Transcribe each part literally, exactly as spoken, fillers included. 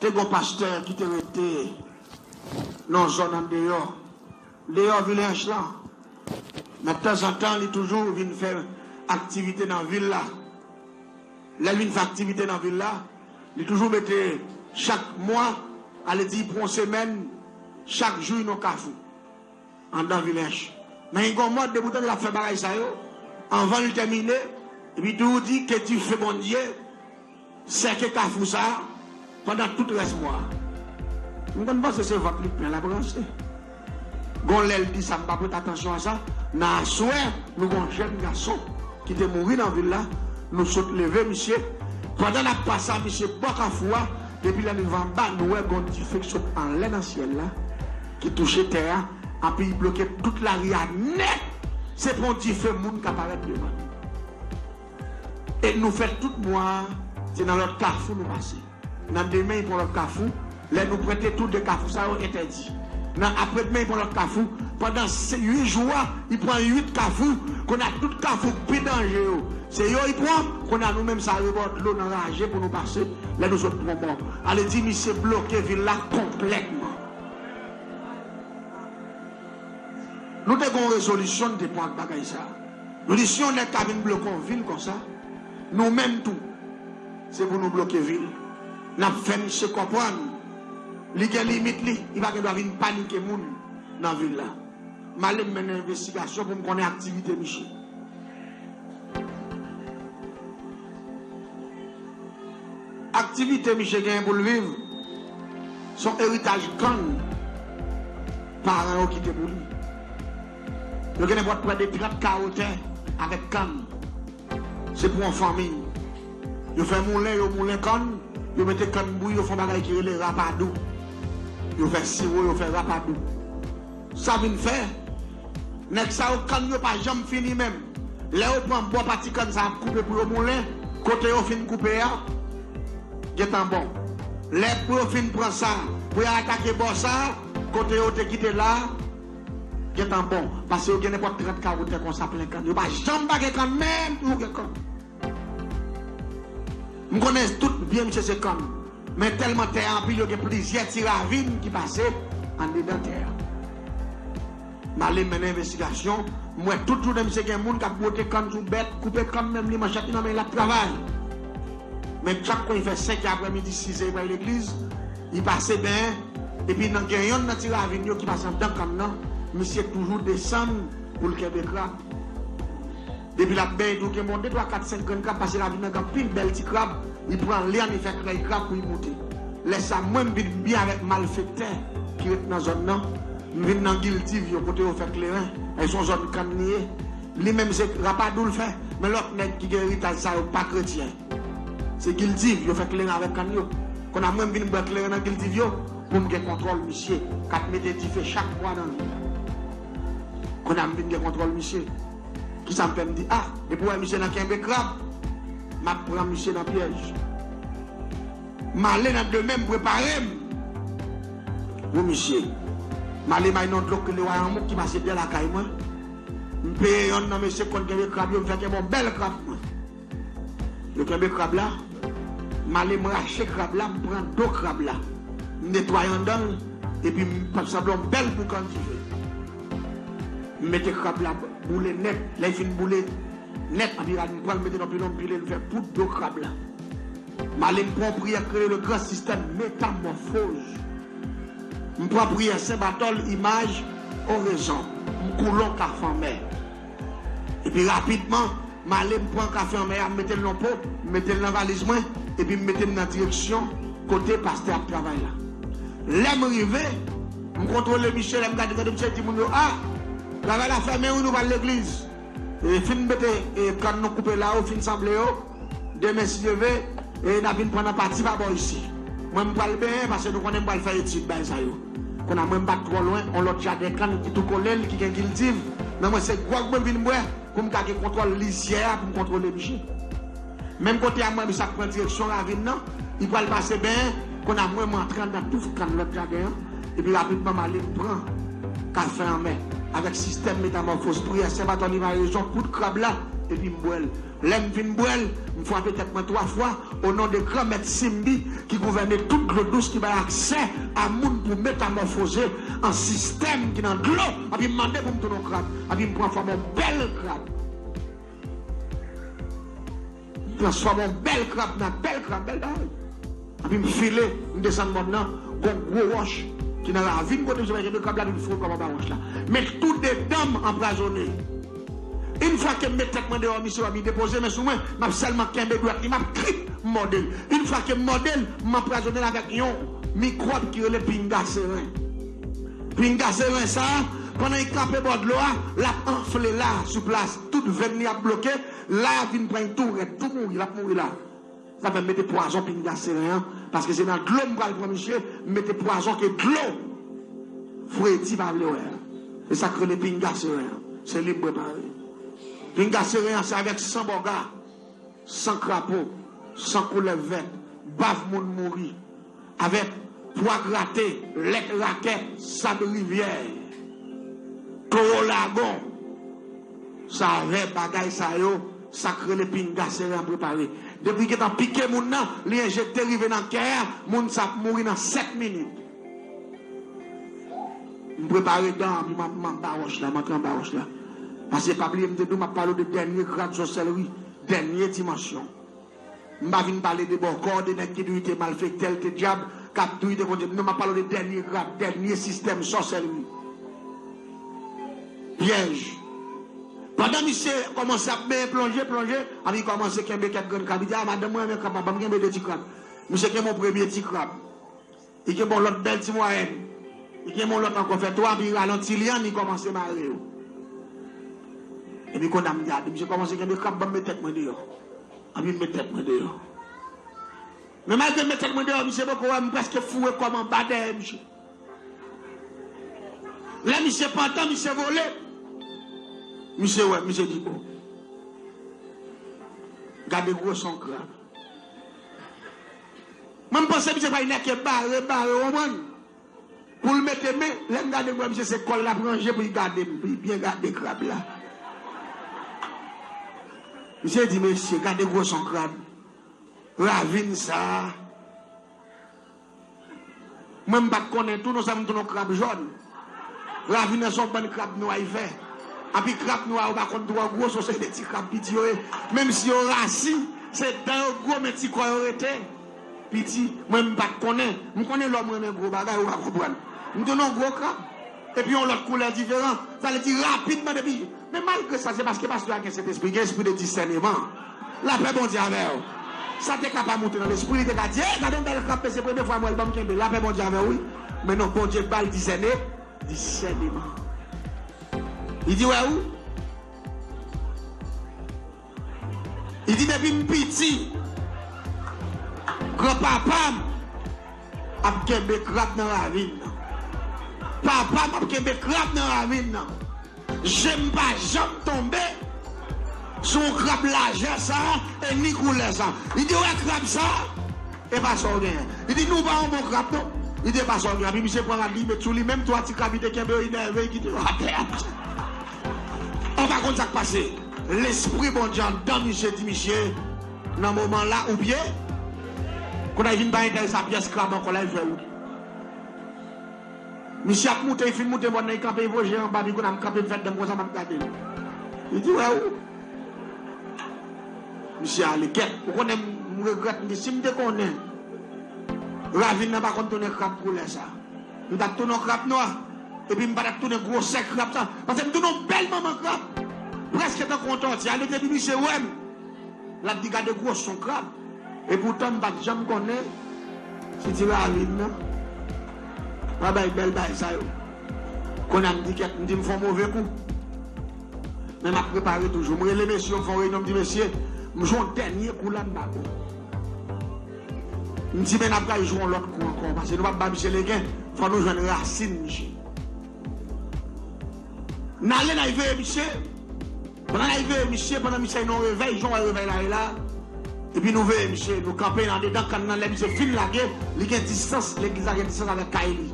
Te gon pastè ki te rete nan zòn andeyò, deyò Vilèch lan. Men tanzantan, li toujou vin fè aktivite nan vil la. Lè l vin fè aktivite nan vil la, li toujou mete chak mwa, ale di pou yon semèn, chak jou nan kafou. Anndan Vilèch. Men gen yon mòd, depi w tande l ap fè bagay sa yo, anvan l tèmine, epi tou di ke dife Bondye sèke kafou sa a pandan tout rès mwa a. M konn panse se vant li plen l ap ranse. Gon lè l di sa, m pa pote atansyon a sa. Nan aswè, nou gon jèn gason ki te mouri nan vil la, nou sot leve misye. Pandan n ap pase a misye bò kafou a, depi lè n rive anba, nou wè gon dife k sot anlè nan syèl la, ki touche tè a, anpi l bloke tout lari a nèt. Se pa yon dife moun ka parèt devan nou. E nou fè tout mwa a, se nan lòt kafou nou pase. Nan demen, li pran lòt kafou. Lè nou prete tou de kafou sa yo entèdi. Nan apre demen, li pran lòt kafou. Pandan se uit jou a, li pran uit kafou. Kounye a tout kafou k pi danje yo, se yo li pran. Kounye a nou menm sa rebò dlo nan raje pou nou pase. Lè nou sot pran bò, ale di misye bloke vil la konplètman. Nou te gen yon rezolisyon, nou te pran ak bagay sa. Nou di si yon nèg ka vin bloke yon vil konsa, nou menm tou, se pou nou bloke vil. N ap fè misye konprann li gen limit li, li pa gen dwa vin panike moun nan vil la. M ale m mennen envestigasyon pou m konnen aktivite misye. Aktivite misye genyen pou l viv, se yon eritaj kann paran yo kite pou li. Yo gen nenpòt prè de trant kawo tè avèk kann. Se pou yon fanmi. Yo fè moulen, yo moulen kann, yo mete kann bouyi, yo fè yon bagay ki rele rapadou. Yo fè siwo, yo fè rapadou. Sa vin fè, nèg sa yo, kann yo pa janm fini menm. Lè yo pran bò pati kann sa ap koupe pou yo moulen, kote yo fin koupe a, gentan bon. Lè pou yo fin pran sa, pou yo atake bò sa, kote yo te kite la, gentan bon. Paske yo gen nenpòt trant kawo tè konsa plen kann. Yo pa janm pa gen kann, menm tou yo gen kann. M konnen tout byen misye se kann. Men tèlman tè a anpil, yo gen plizyè ti ravin ki pase andedan tè a. M ale mennen envestigasyon, m wè tout jounen misye gen moun k ap bwote kann sou bèt, koupe kann, menm li manchèt li nan men l ap travay. Men chak kou li fè senkè aprèmidi, sizè li pral legliz, li pase benyen, epi nan gen yonn nan ti ravin yo ki pase anndan kann nan, misye toujou desann pou l kenbe krab. Depi l ap benyen tou, gen bon de, twa, kat, senk grenn krab, paske ravin nan gen anpil bèl ti krab, li pran lyann, li fè krèy krab pou li moute. Lè sa, mwen, m vin byen avèk malfektè ki ret nan zòn nan. M vin nan Gildiv yo, kote yo fè kleren. E se yon zòn kann li ye. Li menm, se rapadou l fè. Men lòt nèg ki gen eritaj sa yo pa kretyen. Se Gildiv, yo fè kleren avèk kann yo. Kounye a, mwen, m vin bwè kleren nan Gildiv yo pou m gen kontwòl misye k ap mete dife chak mwa nan vil la. Kounye a, m vin gen kontwòl misye. Kisa m fè? M di, a, depi w wè misye nan kenbe krab, m ap pran misye nan pyèj. M ale nan demen, m prepare m pou misye. M ale may nan dlo k rele Wayanmouk ki pase dèyè lakay mwen. M peye yonn nan mesye k konn kenbe krab yo, m fè kenbe yon bèl krab mwen. Yo kenbe krab la, m ale m rache krab la, m pran do krab la. M netwaye anndan l, epi m fè sanblan yon bèl boukan dife. M mete krab la boule nèt. Lè l fin boule nèt, anpi rad m pran l, m mete nan pilon, m pile l, m fè poud do krab la. M ale m pran yon priyè k rele le grand système métamorphose. M pran priyè Sen Batòl, imaj, orezon. M koule yon kafe anmè. Epi rapidman, m ale m pran kafe anmè a, m mete l nan po, m mete l nan valiz mwen, epi m mete m nan direksyon kote pastè ap travay la. Lè m rive, m kontwole misye, lè m gade, gade misye, di moun yo, a, travay la fèmen wi, nou pral legliz. E fin mete, e, kann nou koupe la yo, fin sanble yo. Demen, si Dye vle, e, n a vin pran nan pati pa bò isi. Mwen, m pral benyen, paske nou konnen m pral fè etid bay sa yo. Kounye a, mwen, m pa t twò lwen, on lòt jaden kann ki tou kole l, ki gen Gildiv. Men mwen, se gwòg mwen vin bwè pou m ka gen kontwòl lizyè a, pou m kontwole misye. Menm kote a, mwen, misye ap pran direksyon ravin nan, li pral pase benyen, kounye a, mwen, m antre anndan touf kann lòt jaden an, epi rapidman, m ale, m pran kafe anmè, avèk sistèm metamòfòz, priyè, Sen Batòl, imaj, orezon, poud krab la, epi m bwè l. Lè m fin bwè l, m frape tèt mwen twa fwa, o non de Granmèt Simbi ki gouvène tout dlo dous, ki bay aksè a moun pou metamòfoze an sistèm ki nan dlo, epi m mande pou m tounen yon krab, epi m pran fòm yon bèl krab. M transfòme yon bèl krab nan bèl krab, bèl bagay. Epi m file, m desann mòn nan, gon gwo wòch ki nan ravin kote m sot kenbe krab la, epi m foure kò m anba wòch la. Men tou de dan m anpwazonnen. Yon fwa ke m met tèt mwen deyò, misye wè m, li depoze men sou mwen, m ap sèlman kenbe dwèt li, m ap krip, m mòde l. Yon fwa ke m mòde l, m anpwazonnen l avèk yon mikwòb ki rele pinga seren. Pinga seren sa a, pandan l kanpe bò dlo a, l ap anfle la sou plas, tout venn li ap bloke, la a vin pran l tou rèd, tou mouri, l ap mouri la. Sa fè m mete pwazon pinga seren an, paske se nan dlo m pral pran misye, m mete pwazon ke dlo fredi pa vle wè a. Se sa k rele pinga seren an. Se li m prepare. Pinga seren an, se avèk san bòga, san krapo, san koulèv vèt, bav moun mouri, avèk pwa grate, lèt rakèt, sab rivyè, towo lagon, sa avè bagay sa yo, sa k rele pinga seren an prepare. Depi l gentan pike moun nan, li enjekte rive nan kè a, moun sa ap mouri nan sèt minit. M prepare dan an, epi m ap, m anba wòch la, m antre anba wòch la. Paske pa bliye, m te di w, m ap pale w de dènye grad sòsèlri, dènye dimansyon. M pa vin pale de bòkò, de nèg ki di w te malfektè, l te dyab, k ap di w te Bondye. Non, m ap pale w de dènye grad, dènye sistèm sòsèlri. Pyèj. Pandan misye kòmanse ap benyen, plonje, plonje, epi li kòmanse kenbe kèk grenn krab. Li di, "A, madanm mwen renmen krab, ban m kenbe de ti krab." Misye kenbe yon premye ti krab. Li kenbe yon lòt bèl ti mwayèn. Li kenbe yon lòt ankò, fè twa, epi li rale yon ti lyann, li kòmanse mare yo. Epi kounye a m gade, misye kòmanse kenbe krab, ban m met tèt mwen deyò. Epi m met tèt mwen deyò. Men malgre m met tèt mwen deyò, misye poko wè m, m prèske foure kò m anba dèyè misye. Lè misye pantan, misye vole. Misye wè, misye di, "Bon. Gade gwosè yon krab." Mwen, m panse misye pral nèke bare, bare, w konprann? Pou l mete men, lè m gade, m wè misye se kò l l ap ranje pou l gade m, pou l byen gade krab la. Misye di, "Mesye, gade gwosè yon krab. Ravin sa a." Mwen, m pa t konnen tou, non, sa m tounen yon krab jòn. Ravin nan se yon bann krab nwa li fè. Epi krab nwa yo pa konn twò gwo, se yon seri de ti krab piti yo ye. Menm si yo rasi, se dan yo gwo, men ti kò yo rete piti. Mwen, m pa t konnen. M konnen lòm renmen gwo bagay, ou pa konprann. M tounen yon gwo krab. Epi yon lòt koulè diferan. Sa vle di rapidman depi. Men malgre sa, se paske pastè a gen Sentespri, gen espri de disèneman. Lapè Bondye avè w. Sa te ka pa moute nan lespri, li te ka di, "Ey, gade yon bèl krab, men se premye fwa m wè l, ban m kenbe." Lapè Bondye avè w, wi. Men non, Bondye ba l disène, disèneman. Li di, "Wè ou?" Li di, "Depi m piti, granpapa m ap kenbe krab nan ravin nan. Papa m ap kenbe krab nan ravin nan. Je m pa janm tonbe sou yon krab lajè sa a, e ni koulè sa a." Li di, "Ou wè krab sa a? E pa sa w genyen." Li di, "Non, pa yon bon krab, non." Li di, "E pa sa w genyen." Epi misye pran rad li, met sou li, menm twa ti krab li te kenbe yo, li nève, li kite yo atè a. Ou pa konn sa k pase. Lespri Bondye anndan misye di misye, nan moman la, ou byen. Kounye a, li vin pa enterese a pyès krab ankò, la, li fè wout. Misye ap moute, li fin moute, mòn nan, li kanpe, li voye je anba, epi kounye a, m kanpe, m fè dan m konsa, m ap gade l. Li di, "Wè ou?" Misye ale, kèt. Ou konnen, m, m regrèt, m di, "Si m te konnen, ravin nan pa konn tounen krab koulè sa." M t ap tounen yon krab nwa. Epi m pa t ap tounen gwosè krab sa. Paske m tounen yon bèl manman krab. Prèske tankou yon tòti. Ale depi misye wè m, l ap di, "Gade gwosè yon krab." Epoutan, m pa t janm konnen si ti ravin nan pa bay bèl bay sa yo. Kounye a, m di, "Kèt," m di, "M fè yon move kou." Men m ap prepare toujou. M rele mesye yo, m fè yon reyinyon, m di, "Mesye, m jwe yon dènye kou la, m pa bon." M di, "Men n ap pral jwe yon lòt kou ankò, paske nou p ap ba misye legen, fò nou jwenn rasin misye." N ale, n al veye misye. Pandan n al veye misye, pandan misye nan yon revèy, jan w wè revèy la ye la, epi nou veye misye, nou kanpe andedan kann nan, lè misye fin lage, li gen distans, legliz la gen distans avèk kay li.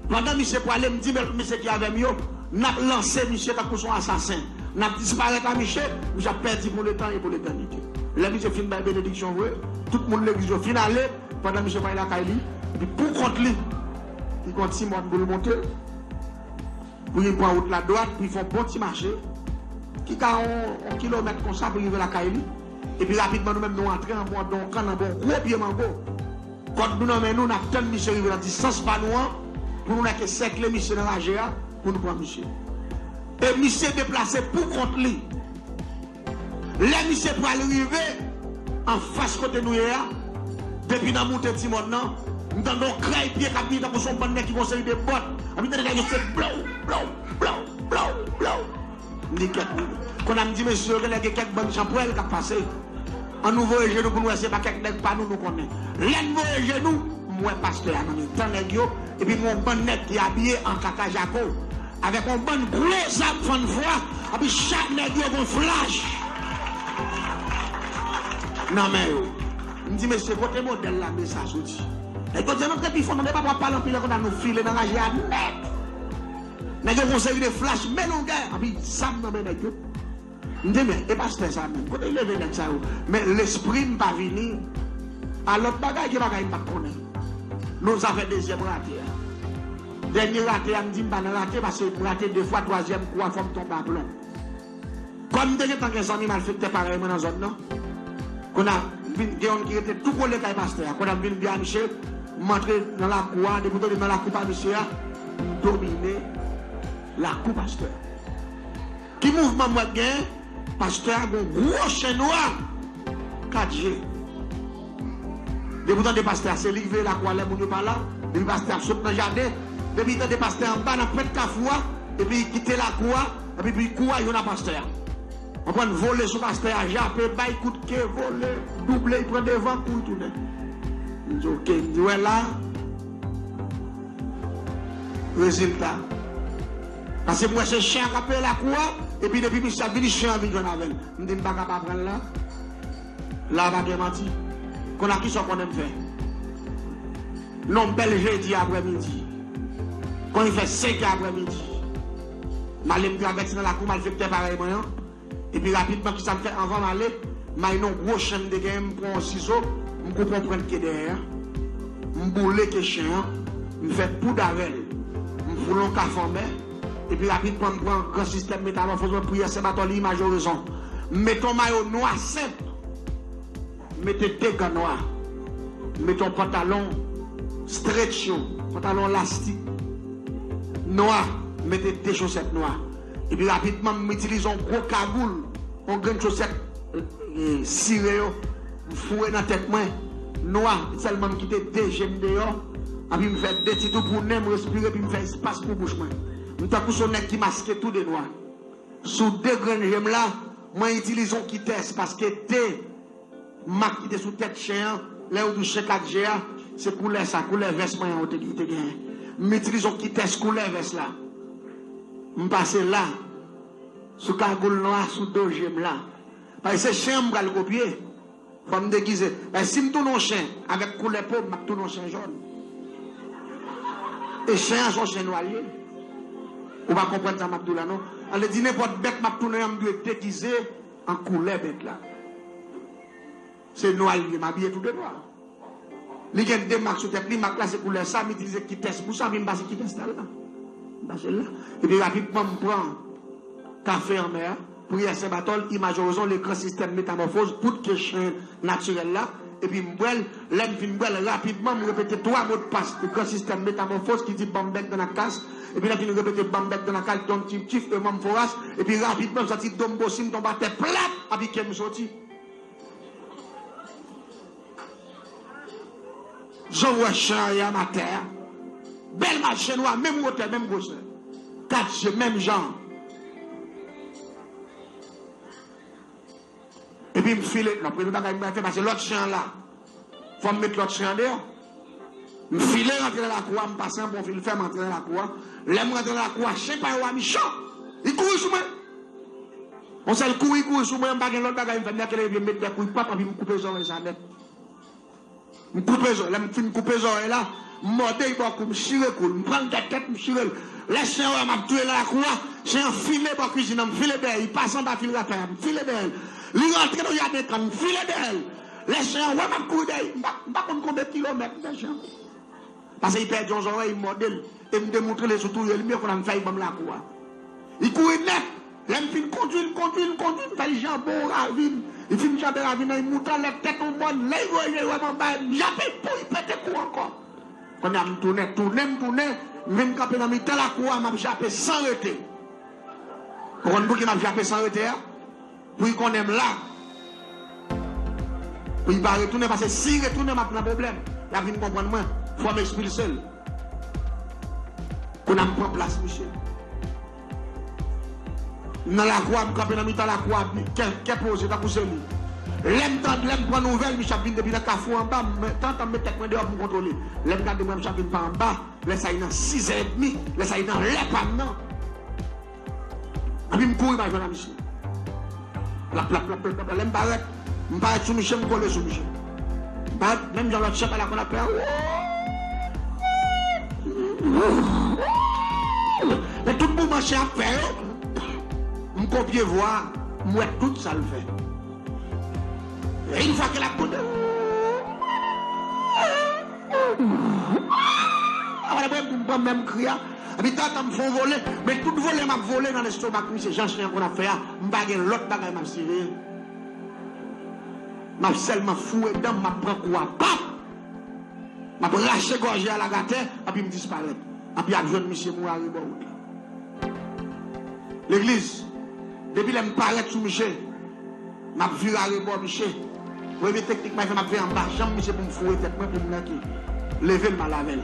Pandan misye prale, m di, "Men mesye ki avè m yo, n ap lanse misye tankou se yon asasen." N ap disparèt a miche, miche ap pèdi pou letan e pou letènite. Lè miche fin bay benediksyon vre, tout moun legliz yo fin ale, pandan miche pral lakay li, epi pou kont li, li gen yon ti mòn pou l monte, pou li pran wout la dwat, pou li fè yon bon ti mache, ki ka yon, yon kilomèt konsa pou li rive lakay li. Epi rapidman nou menm nou antre anba yon kann, anba yon gwo pye mango. Kòd nou nan men nou, n ap tann misye rive nan distans pa nou an, pou nou nèke sèkle misye nan raje a, pou nou pran misye. E misye deplase pou kont li. Lè misye pral rive anfas kote nou ye a, depi nan moute ti mòn nan, m tande yon krèy pye k ap vini tankou se yon bann nèg ki gon seri de bòt. Epi tande nèg yo se blow, blow, blow, blow, blow. M di kèk moun. Kounye a m di mesye yo, genlè gen kèk bann chanpwèl k ap pase. Ann nou voye je nou pou n wè se pa kèk nèg pa nou nou konnen. Lè n voye je nou, m wè pastè a nan mitan nèg yo, epi m wè yon bann nèg ki abiye an kaka jako, avèk yon bann gwo zam fann fwa, epi chak nèg yo gon flach nan men yo. M di, "Mesye, kote modèl lame sa soti?" Nèg yo di, "Ann antre pi fon, tande papa w ap pale anpil, konn nou file nan raje a nèt." Nèg yo gon seri de flach, men longè, epi zam nan men nèg yo. M di, "Men, e pastè sa menm, kote l leve nèg sa yo?" Men lespri m pa vini a lòt bagay, gen bagay m pa t konnen. Nou zafè dezyèm rate a. Dènye rate a, m di m pa nan rate, paske m rate de fwa, twazyèm kou a, fò m tonbe aplon. Kòm m te gentan gen zanmi malfektè parèy mwen nan zòn nan, kounye a, m vin gen youn ki rete tou kole kay pastè a. Kounye a, m vin di a misye, m antre nan lakou a, depi w tande m nan lakou pa misye a, m domine lakou pastè a. Ki mouvman m wè k genyen? Pastè a gon gwo chen nwa, kat je. Depi w tande pastè a, se li k veye lakou a lè moun yo pa la. Depi pastè a sot nan jaden, depi l tande pastè a anba nan pwent kafou a, epi li kite lakou a, epi pi kou a, youn a pastè a. Ann pran vole sou pastè a, jape, bay kout ke, vole, double, li pran devan, kouri tounen. M di, "Oke," m di, "Wè la." Rezilta. Paske m wè se chen an k ap peye lakou a, epi depi misye ap vini, chen an vin jwenn avè l. M di, "M pa ka pa pran l la." La pa gen manti. Kounye a kisa w konnen m fè? Non, bèl jedi aprèmidi. Kon li fè senk è aprèmidi, m ale, m travèse nan lakou malfektè parèy mwen an. Epi rapidman, kisa m fè anvan m ale? M al nan gwo chen m te genyen, m pran yon sizo, m koupe yon pwent ke dèyè a, m boule ke chen an, m fè poud avè l, m foule yon kafou anmè, epi rapidman m pran gran sistèm metamòfoz mwen, priyè Sen Batòli, imaj orezon. M mete yon mayo nwa senp, m mete de gan nwa, m mete yon pantalon stretch yo, pantalon lastik nwa, m mete de chosèt nwa. Epi rapidman, m itilize yon gwo kagoul, yon grenn chosèt, e, sire yo, m foure nan tèt mwen, nwa, sèlman m kite de je m deyò, epi m fè de ti tou pou nen m respire, epi m fè espas pou bouch mwen. M tankou se yon nèg ki maske tou de nwa. Sou de grenn je m la, mwen itilize yon kitès, paske de mak ki te sou tèt chen an, lè yo di w chen kat je a, se koulè sa, koulè vès mwen an, yo te, te genyen. M itilize yon kitès koulè vès la. M pase la, sou kagoul nwa, sou do je m la. Paske se chen an m pral kopye. Fò m degize. Paske si m tounen yon chen avèk koulè po m, m ap tounen yon chen jòn. E chen an se yon chen nwa l ye. Ou pa konprann sa m ap di w la, non? Sa vle di nenpòt bèt m ap tounen an, m dwe degize an koulè bèt la. Se nwa l ye, m abiye tou de nwa. Li gen de mak sou tèt li, mak la se koulè sa, m itilize kitès pou sa, epi m pase kitès la la. M pase l la. Epi rapidman, m pran kafe anmè a, priyè Sen Batòl, imaj orezon, le gran sistèm metamòfoz, poud ke chen natirèl la, epi m bwè l. Lè m fin bwè l, rapidman, m repete twa modpas gran sistèm metamòfoz ki di, "Ban m bèk dan la kas." Epi lè m fin repete, "Ban m bèk dan la kas", don tif tif, e manm foras, epi rapidman, m santi do m bosi, m tonbe atè plat, epi ke m soti. Jan w wè chen an ye a atè a. Bèl mache nwa, menm wotè, menm gwosè. Kat je, menm jan. Epi m file, non, premye bagay m fè, pase lòt chen an la. Fò m met lòt chen an deyò. M file rantre nan lakou a, m pase anba yon fil fè, m antre nan lakou a. Lè m rantre nan lakou a, chen pa yo a michan. Li kouri sou mwen. Yon sèl kouri, kouri sou mwen, m pa gen lòt bagay m fè, m leve pye m met de kouri pap, epi m koupe zòrèy sa nèt. M koupe zòrèy, lè m fin koupe zòrèy la, M mòde l bò kou, m chire kou l, m pran l tèt tèt, m chire l. Lè chen an wè m ap touye nan lakou a, chen an file bò kwizin nan, m file dèyè, li pase anba fil rapè a, m file dèyè l. Li rantre nan jaden kann, m file dèyè l. Lè chen an wè m ap kouri dèyè, m pa, m pa konn konbyen kilomèt m fè chen an. Paske li pèdi yon zòrèy, m mòde l, e m demontre l sou touye l, m ye konn ap fè l ban m lakou a. Li kouri nèt. Lè m fin kondui l, m kondui l, m kondui l, m fè l janbe yon ravin. Li fin janbe ravin nan, li moute anlè tèt yon mòn. Lè li voye je l wè m anba, m jape pou li pete kou ankò. Kounye a m tounen, tounen, m tounen, m vin kanpe nan mitan lakou a, m ap jape san rete. Ou konn pouki m ap jape san rete a? Pou li konnen m la. Pou li pa retounen, paske si li retounen, m ap nan pwoblèm. L ap vin konprann mwen. Fò m ekspilse l. Kounye a m pran plas misye. M nan lakou a, m kanpe nan mitan lakou a, kè, kè poze, tankou se li. Lè m tande, lè m pran nouvèl, misye ap vin depi nan kafou anba, m, tantan m met tèt mwen deyò pou m kontwole. Lè m gade, m wè misye ap vin pa anba, lè sa li nan sis è edmi, lè sa li nan lè pa m nan. Epi m kouri m al jwenn a misye. Plap, plap, plap, plap, plap. Lè m parèt, m parèt sou misye, m kole sou misye. M parèt, menm jan lòt chen pa la konn ap fè. Men tout mouvman chen ap fè yo, m kopye vwa, m wè tout sa l fè. E yon fwa ke l ap kote. Apre m pran menm kri a. Epi tantan m fè yon vole, men tout vole m ap vole nan lestomak misye, jan chen an konn ap fè a, m pa gen lòt bagay m ap siveye. M ap sèlman foure dan m, m ap pran kou a, pap! M ap rache gòje a lage atè, epi m disparèt. Epi ap jwenn misye mouri arebò wout la. Legliz, depi lè m parèt sou misye, m ap vire arebò misye. Premye teknik m ap fè, m ap veye anba janm misye pou m foure tèt mwen pou m nan ki leve l m al avè l.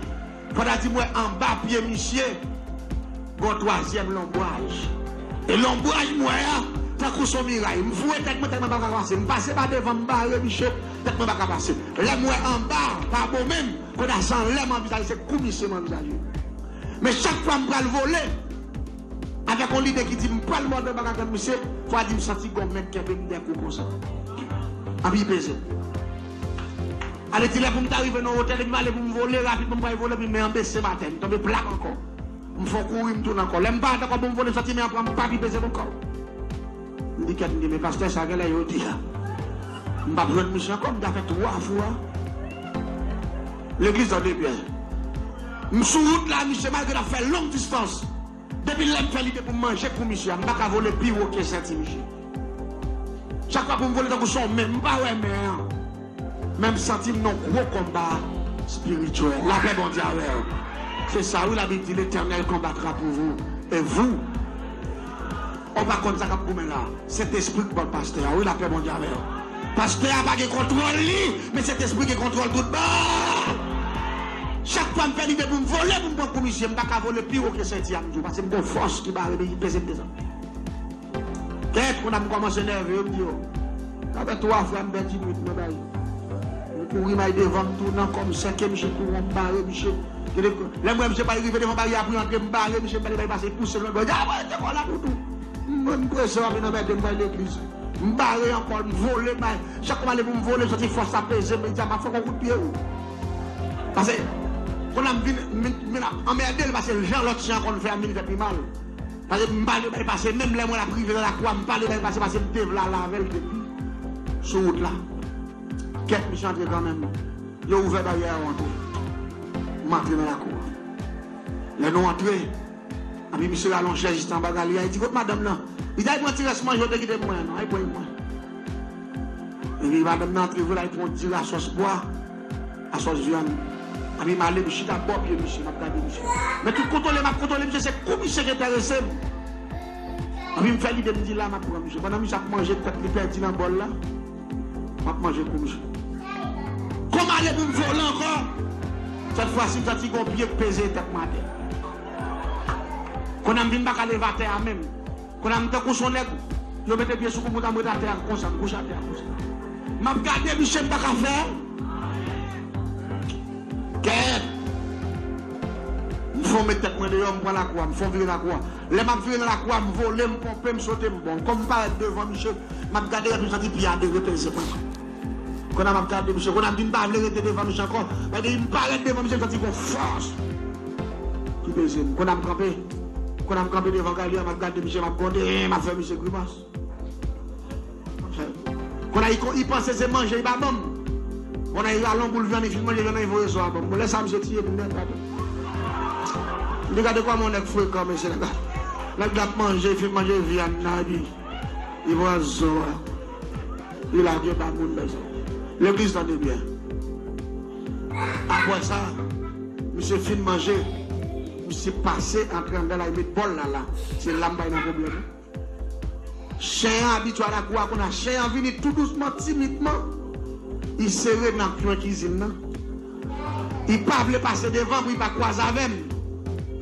Pandan di m wè anba pye misye, gen yon twazyèm lonbraj. E lonbraj m wè a, tankou se yon miray. M foure tèt mwen tèlman m pa ka pase. M pase pa devan, m bare misye, tèt mwen pa ka pase. Lè m wè anba, pa bon menm, kounye a se anlè m anvizaje, se kou misye m anvizaje. Men chak fwa m pral vole, avèk yon lide ki di m pral mòde baka kè misye, fò a di m santi gon men kenbe m dèkou konsa. Anpi peze. Ale ti lè pou m ta rive nan wotè, depi m ale pou m vole, rapidman m pral vole, epi men an bese m atè, m tonbe plat ankò. M fè yon kouri, m tounen ankò. Lè m parèt ankò pou m vole, m santi men an pran m, pap, li peze m ankò. M di kèt, m di, men pastè, sa genlè yo di a. M pap jwenn misye ankò, m ta fè twa fwa. Legliz, tande byen. M sou wout la, misye, malgre n ap fè long distans. Depi lè m fè lide pou m manje kou misye a, m pa ka vole pi wo ke senti misye. Chak fwa pou m vole tankou se yon men, m pa wè men an. Men m santi m nan gwo konba espirityèl. Lapè Bondye avè w. Se sa wi, Labib di, L'Éternel combattra pour vous. Et vous? Ou pa konn sa k ap goumen la. Sentespri k ban pastè a, wi, lapè Bondye avè w. Pastè a pa gen kontwòl li, men Sentespri gen kontwòl tout bon. Chak fwa m fè lide pou m vole, pou m pran kou misye, m pa ka vole pi wo ke senti a, m di w, paske m gon fòs ki bare m, ki peze m desann. Kèt, kounye a m kòmanse nève, yo, m di yo. Sa fè twa fwa m pèdi nwit mwen bay. M kouri, m al devan, m tounen ankò, m sèke misye tou won, m bare misye. Lè m wè misye pral rive devan baryè a pou l antre, m bare misye, m pale bay pase, pouse l lòt bò. Di, "A, mwen rete kò la pou tou." M, m prese, m ap vin anmède m bay legliz. M bare ankò, m vole, bay. Chak fwa m ale pou m vole, m santi fòs la peze m, m di, "A, m ap fè yon kout pye, wi." Paske, kounye a m vin, m vin, m vin ap anmède l, paske jan lòt chen an konn fè a, m vin fè pi mal. Paske m pale bay pase, menm lè mwen ap rive nan lakou a, m pale bay pase, paske m te vle al avè l depi sou wout la. Kèt, misye antre kanmenm. Yo ouvè baryè a, yo antre. M antre nan lakou a. Lè nou antre, epi misye rale yon chèz jis anba galri a, li di, "Kot madanm nan?" Li di, "Al pran ti rès manje w te kite pou mwen an, non, al pran pou mwen." Epi madanm nan antre vre, l al pran yon ti rasòs pwa, rasòs vyann. Epi m ale, m chita bò pye misye, m ap gade misye. Men tout kontwole m ap kontwole misye, se kou misye ki enterese m. Epi m fè lide, m di, "La, m ap pran misye." Pandan misye ap manje tèt li pèdi nan bòl la, m ap manje kou misye. Kou m ale pou m vole ankò, sèt fwa si, m santi gon pye k peze tèt mwen atè. Kounye a m vin pa ka leve atè a menm. Kounye a m tankou se yon nèg, yo mete pye sou kou m, m ret atè a konsa, m kouche atè a konsa. M ap gade misye, m pa ka fè. Kèt! M fè yon met tèt mwen deyò, m pran lakou a, m fè yon vire lakou a. Lè m ap vire nan lakou a, m vole, m ponpe, m sote, m bon. Kòm m parèt devan misye, m ap gade, epi m santi pye a de repeze mwen. Kounye a m ap gade misye, kounye a m vin pa vle rete devan misye ankò. Paske m parèt devan misye, m santi gon fòs ki peze m. Kounye a m kanpe, kounye a m kanpe devan kay li a, m ap gade misye, m ap gwonde, m ap fè misye grimas. Kounye a li panse se manje li pa ban m. Kounye a li rale yon boul vyann, li fin manje vyann nan, li voye zo a ban m. Bon, lè sa a misye tiye m nèt, tande. M di gade kòman yon nèg frekan, mesye, nèg la. Nèg la ap manje, li fin manje vyann nan, epi li pran zo a. Li lage ba moun, mezanmi. Legliz, tande byen. Apre sa, misye fin manje, misye pase antre anndan la, li met bòl la la. Se la m bay nan pwoblèm. Chen an abitye al lakou a, kounye a chen an vini tou dousman, timidman. Li sere nan kwen kizin nan. Li pa vle pase devan pou li pa kwaze avè m.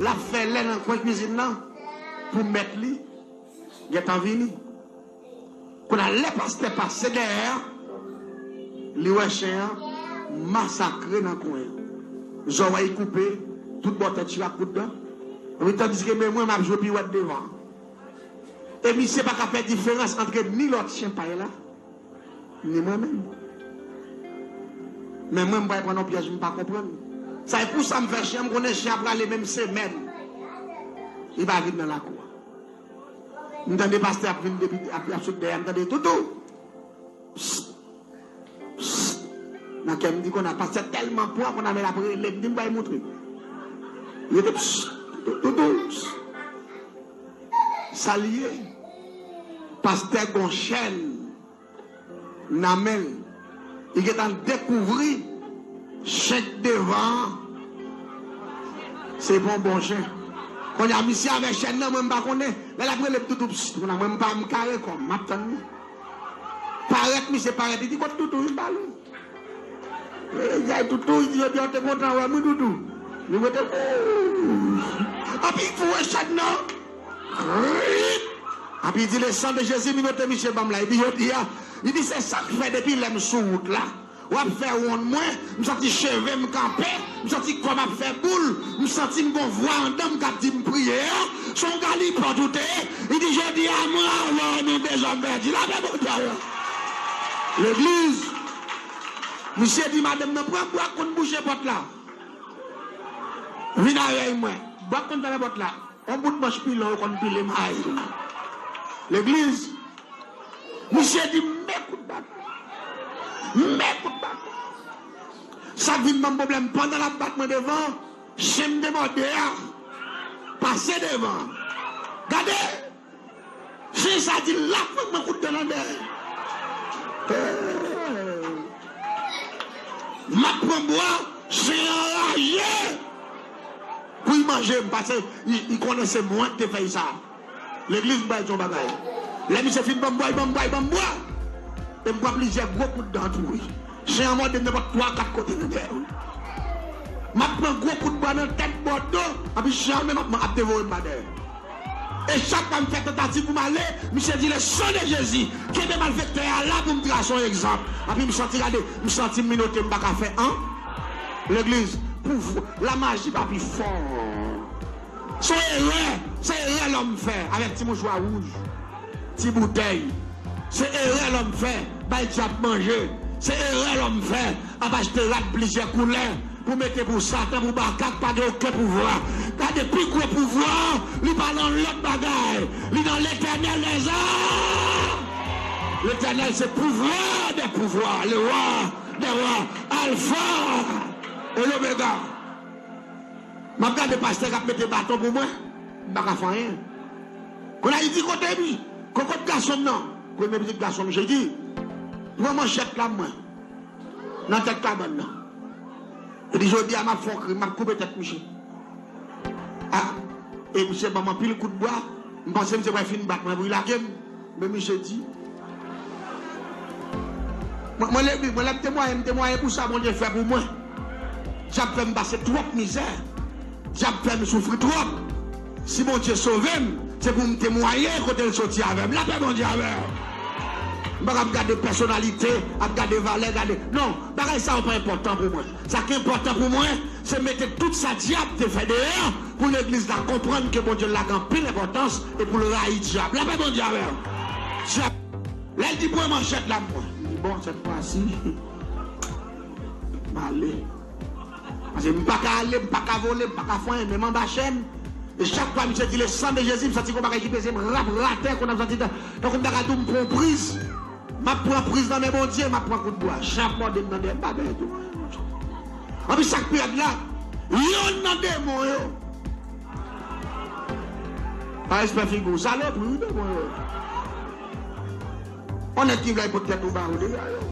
L ap fè lè nan kwen kizin nan pou mèt li gentan vini. Kounye a, lè pastè pase dèyè a, li wè chen an masakre nan kwen an. Zòrèy koupe, tout bò tèt chire ak kout dan. Epi tandiske men mwen, m ap jwe piwèt devan. E misye pa ka fè diferans ant ni lòt chen pay la, ni mwen menm. Men mwen, m pral pran yon pyèj m pa konprann. Sa e pou sa m fè chen an, m konnen chen an prale menm semèn. Li pa vin nan lakou a. M tande pastè ap vin depi, ap, ap sot dèyè, m tande toutou. Psst. Psst. Nan kè m di kounye a, pastè tèlman pran kounye a, men l ap rele m, di m bay moutre. Rete psst. Toutou, psst. Sa l ye? Pastè gon chèn nan men l. Li gentan dekouvri chen k devan an se pa yon bon chen. Kounye a, misye avè chèn nan, mwen m pa konnen. Lè l ap rele m toutou, psst, kounye a, mwen m pa, m kare kò m, m ap tann li. Parèt, misye parèt, li di, "Kote toutou?" Li ba li. E, gade toutou, li di, "Ebyen, w te kontan wè m, wi, toutou." Li mete, ooh. Anpi, foure chèn nan. Krit! Epi li di, "Le sang de Jésus, minote misye ban m la." Epi jodi a, li di, "Se sa k fè depi lè m sou wout la, w ap fè wonn mwen, m santi cheve m kanpe, m santi kò m ap fè boul, m santi m gon vwa anndan m k ap di m priye a, se yon galipòt ou te ye." Li di, "Jodi a, mwen avè w, nou dezòm pèdi." Lapè Bondye avè w. Legliz, misye di madanm nan, "Pran bwa k konn bouche pòt la. Vin avèk mwen." Bwa k konn fèmen pòt la. Yon bout manch pilon yo konn pile may. Legliz, misye di, "Men kout bat. Men kout bat." Sa k vin ban m pwoblèm, pandan l ap bat mwen devan, chen m demòde a pase devan. Gade! Chen sa di l ap pran mwen kout dan nan dèyè. M ap pran bwa, chen an raje pou l manje m, paske li, li konnen se mwen ki te fè l sa. Legliz, m pral di w yon bagay. Lè misye fin ban m bwa, li ban m bwa, li ban m bwa. E m pran plizyè gwo kout dan tou, wi. Chen an mòde m nenpòt twa, kat kote nan dèyè, wi. M ap pran gwo kout bwa nan tèt, bò do, anpi chen an menm ap, ap devore m pa dèyè. E chak fwa m fè tantativ pou m ale, misye di, "Le sang de Jésus, kenbe malfektè a la pou m trase yon egzanp." Anpi m santi, gade, m santi m minote, m pa ka fè an. Legliz, pou, lamaji pa pi fò. Se yon erè, se erè lòm fè avèk ti mouchwa wouj, ti boutèy. Se erè lòm fè, bay dyab manje. Se erè lòm fè, ap achte rad plizyè koulè pou mete pou Satan, pou Baka k pa gen okenn pouvwa. Gade, pi gwo pouvwa, li pa nan lòt bagay. Li nan Letènèl dèzame. Letènèl se pouvwa dè pouvwa, le wa dè wa, Alfa e Lomega. M ap gade pastè k ap mete baton pou mwen, m pa ka fè anyen. Kounye a, li di, "Kote epi, kokot gason m nan?" Premye pitit gason m, misye di, "Pran manchèt la, mwen, nan tèt kabann nan." Li di, "Jodi a, m ap fè yon krim, m ap koupe tèt misye." A, e misye ban m anpil kout bwa, m panse misye pral fin bat mwen pou l lage m. Men misye di, mwen, mwen, lè, mwen, lè m temwaye, m temwaye pou sa Bondye fè pou mwen. Dyab fè m pase twòp mizè. Dyab fè m soufri twòp. Si Bondye sove m, se pou m temwaye kote l soti avè m. Lapè Bondye avè w. M pa ka ap gade pèsonalite, ap gade valè, gade. Non, bagay sa yo pa enpòtan pou mwen. Sa ki enpòtan pou mwen, se mete tout sa dyab te fè deyò, pou legliz la konprann ke Bondye lage anpil enpòtans e pou l rayi dyab. Lapè Bondye avè w. Dyab, lè l di, "Pran manchèt la, mwen." M di, "Bon, sèt fwa si, M ale. Paske m pa ka ale, m pa ka vole, m pa ka fè anyen, men m anba chèn. E chak fwa misye di le sang de Jésus, m santi gon bagay ki peze m, rap, atè, konn ap santi tan, tankou m ta ka di w m pran yon priz. M ap pran priz nan men Bondye, m ap pran kout bwa. Jan ap mòde m nan dèyè, m pa benyen tou. Anpi sa k pi rèd la, yonn nan demon yo, pa respè figi w, salopri, wi, demon yo. On nèg ki vle al pot tèt ou ba ou deja yo.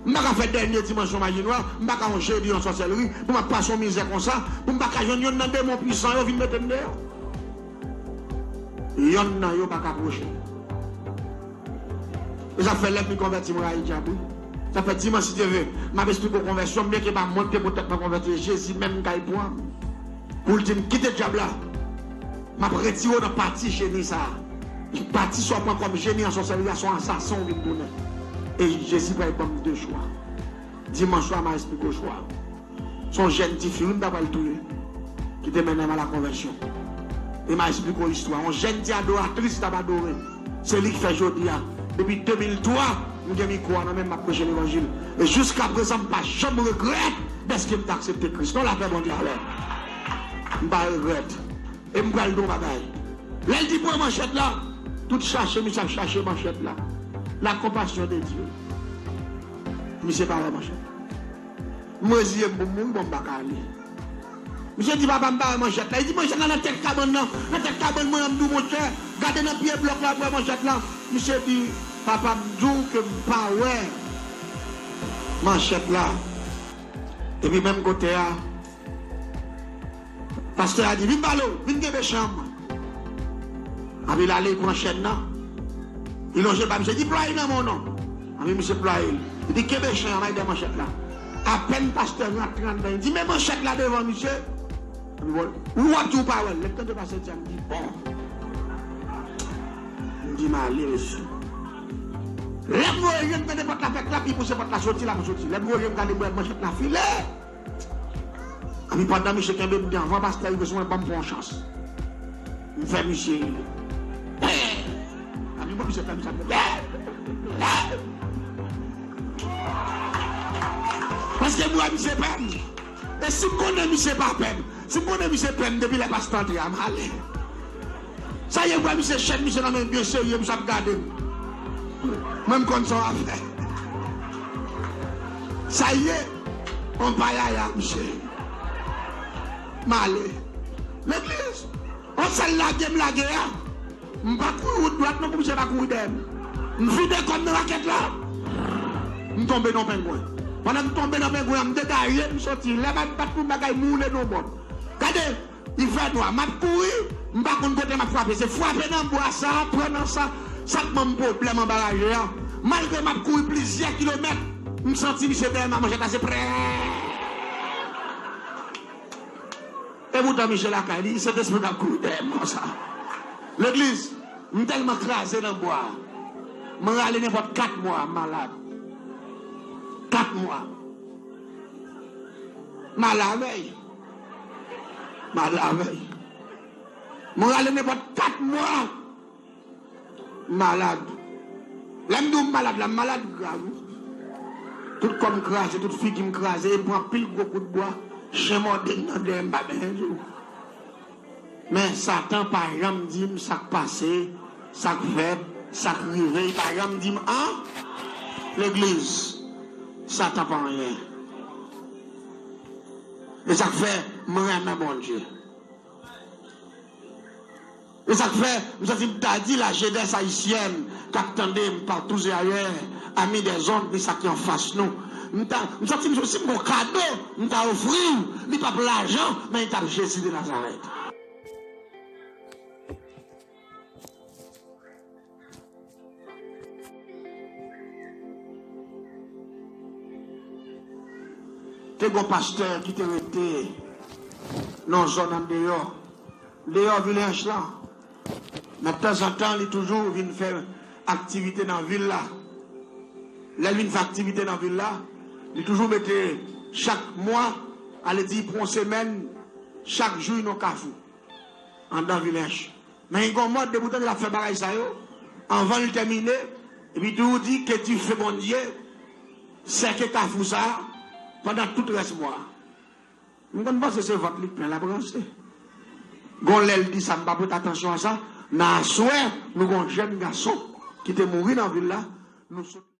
M pa ka fè dènye dimansyon maji nwa, m pa ka yon jedi yon sòsèlri, pou m ap pase yon mizè konsa, pou m pa ka jwenn yonn nan demon pwisan yo vin mete m deyò. Yonn nan yo pa ka pwoche. E sa fè lè m konvèti, m rayi dyab, wi. Sa fè dimanch, si Dye vle, m ap esplike w konvèsyon, byenke pa mwen ki te pot tèt mwen konvèti, e Jezi menm ki pran m. Pou l di m, kite dyab la. M ap retire w nan pati jeni sa a. Pati sa w pran kòm jeni an sòsèlri a, se yon asasen w vin tounen. E Jezi pral ban m de chwa. Dimanch swa, m a esplike w chwa. Se yon jèn tifi, wi, m ta pral touye, ki te mennen m a la konvèsyon. E m a esplike w istwa. Yon jèn ti adoratris t ap adore. Se li k fè jodi a. Depi de mil twa, m gen mikwo a nan men m, m ap preche levanjil. E jiska prezan, m pa janm regrèt dèske m te aksepte Kris. Non, lapè Bondye avè m. M pa regrèt. E m pral di w yon bagay. Lè l di pran manchèt la, tout chache misye ap chache manchèt la. La compassion de Dieu. Misye pa wè manchèt la. M reziye m pou m mouri, bon, m pa ka ale. Misye di, "Papa, m pa wè manchèt la." Li di, "Manchèt la nan tèt kabann nan, nan tèt kabann mwen an," m di w, "Monchè, gade nan pye blòk la, w ap wè manchèt la." Misye di, "Papa, m di w ke m pa wè manchèt la." Epi menm kote a, pastè a di, "Vin pale w, vin kenbe chan mwen." Anpi l ale, l pran chèn nan. Li lonje ba misye, di, "Plwaye nan men w non." Anpi misye plwaye l. Li di, "Kenbe chan an, m al dèyè manchèt la." Apèn pastè rantre anndan, li di, "Men manchèt la devan misye." Anpi bon, w ap di w pa wè l. Lè l tande pastè di sa, m di, "Bon." M di, "M ale, mesye." Lè m voye je m tande pòt la fè klap, li pouse pòt la soti, la m soti. Lè m voye je m gade, m wè manchèt la file. Anpi pandan misye kenbe m devan, pastè rive sou mwen, ban m pran yon chans. M fè misye ri. Anpi bon, misye fè m sa. Paske m wè misye pè m. E si m konnen misye pa pè m, si m konnen misye pè m depi lè pastè antre a, m ale. Sa ye, m wè misye, chèn misye nan men byen serye, misye ap gade m. Mwen, m konn sa w ap fè. Sa ye, on payaya misye. M ale. Legliz, on sèl lage m lage a. M pa kouri wout dwat non pou misye pa kouri dèyè m. M vide kò m nan rakèt la. M tonbe nan pengwen. Pandan m tonbe nan pengwen an, m degaje, m soti. Lè m ap bat pou bagay m woule nan bòt. Gade, li fè nwa, m ap kouri, m pa konn kote m ap frape. Se frape nan bwa sa, pran nan sa, sa k ban m pwoblèm anba raje a. Malgre m ap kouri plizyè kilomèt, m santi misye dèyè m a manchèt la, se prè. Epoutan misye lakay li, Sentespri t ap kouri dèyè m konsa. Legliz, m tèlman kraze nan bwa a. M rale nenpòt kat mwa, m malad. Kat mwa. M ale avè l. M ale avè l. M rale nenpòt kat mwa. M malad. Lè m di w m malad la, m malad grav, wi. Tout kò m kraze, tout figi m kraze, e m pran anpil gwo kout bwa, chen mòde m nan dèyè, m pa benyen di w. Men Satan pa janm di m sa k pase, sa k fèt, sa k rive, li pa janm di m an. Legliz, Satan pa anyen. E sa k fè m renmen Bondye. E sa k fè, m santi m ta di la jeunesse haïtienne k ap tande m partout et ailleurs, amis des ondes, ni sa ki anfas nou. M ta, m santi m, si m gon kado, m ta ofri w, li p ap lajan, men li t ap Jezi de Nazarèt. Te gon pastè ki te rete nan yon zòn andeyò, deyò Vilèch lan. Men tanzantan, li toujou vin fè aktivite nan vil la. Lè l vin fè aktivite nan vil la, li toujou mete chak mwa, ale di pou yon semèn, chak jou nan kafou, anndan Vilèch. Men gen yon mòd, depi w tande l ap fè bagay sa yo, anvan l tèmine, epi tou di, "Que Dieu fait bon Dieu." Sèke kafou sa a pandan tout rès mwa a. M konn panse se vant li k plen l ap ranse. Gon lè l di sa, m pa pote atansyon a sa. Nan aswè, nou gon jèn gason ki te mouri nan vil la. Nou sot